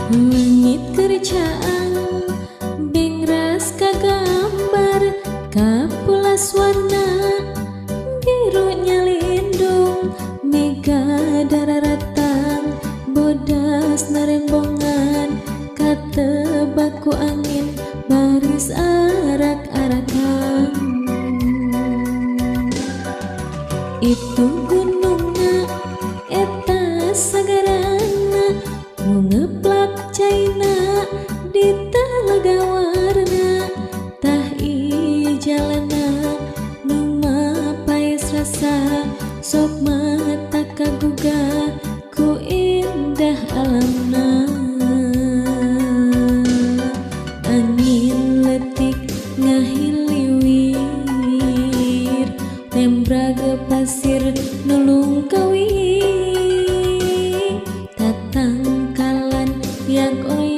Langit keur caang bingras kagambar kapulas warna biru nyalindung mega dararatang bodas narembongan katebak ku angin baris arak-arakan. Itu gunungna eta sagarana nu ngeplak caina di talaga warna tah ieu jalana nu mapaes rasa sok mata kaguga ku indah alamna. Angin leutik ngahiliwir nembrag pasir nulung kawing tatangkalan yang oya.